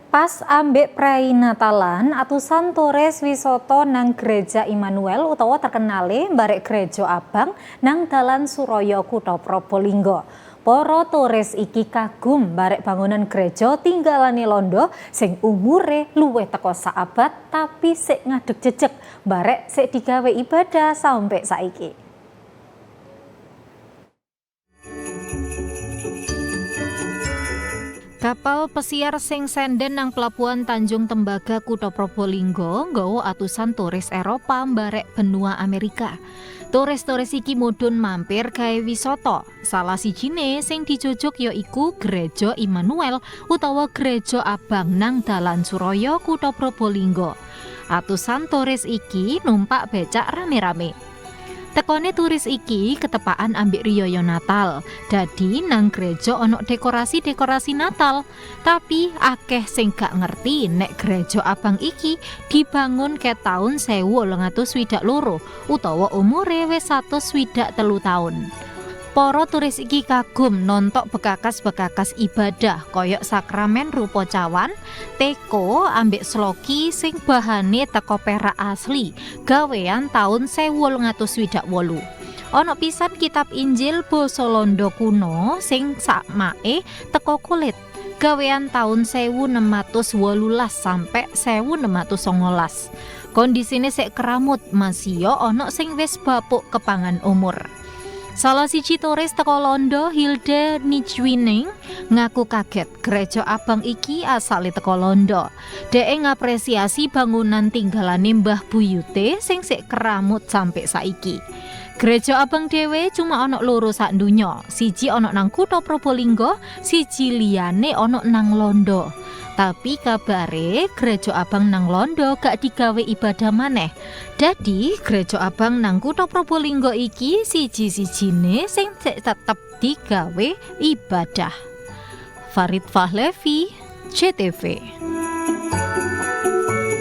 Pas ambek prei Natalan, atusan turis wisata nang Gereja Immanuel utawa terkenale barek Gereja Abang nang dalan Suraya, Kutha Probolinggo. Para turis iki kagum barek bangunan gereja tinggalane Londo sing umure luwih teko saabad, tapi sik ngadeg jejeg barek sik digawe ibadah sampai saiki. Kapal pesiar sing senden nang pelabuhan Tanjung Tembaga, Kutha Probolinggo, nggawa atusan turis Eropa mbarek benua Amerika. Turis-turis iki mudhun mampir gawe wisata. Salah sijine sing dijujuk ya iku Gereja Immanuel utawa Gereja Abang nang dalan Suraya, Kutha Probolinggo. Atusan turis iki numpak becak rame-rame. Tekone turis iki ketepaan ambek riyaya Natal. Dadi nang gereja ana dekorasi-dekorasi Natal. Tapi akeh sing gak ngerti nek Gereja Abang iki dibangun ket taun 1862 utawa umure wis 163 taun. Para turis iki kagum nontok bekakas-bekakas ibadah koyok sakramen rupa cawan, teko ambek sloki sing bahane teko perak asli, gawean taun 1868. Ana pisan kitab Injil basa Londo kuno sing sakmake teko kulit, gawean taun 1618 sampai 1619. Kondisine sik keramut, masio ana sing wis bapuk kepangan umur. Salah siji turis teko Londo, Hilde Nijwining, ngaku kaget Gereja Abang iki asale teko Londo. Dheke ngapresiasi bangunan tinggalane Mbah Buyute sing sik keramut sampai saiki. Gereja Abang dhewe cuma ana loro sak donya. Siji ana nang kutha Probolinggo, siji liyane ana nang Londo. Tapi kabare Gereja Abang nang Londo gak digawe ibadah maneh. Dadi Gereja Abang nang kutha Probolinggo iki siji-sijine sing tetep digawe ibadah. Farid Fahlevi, JTV.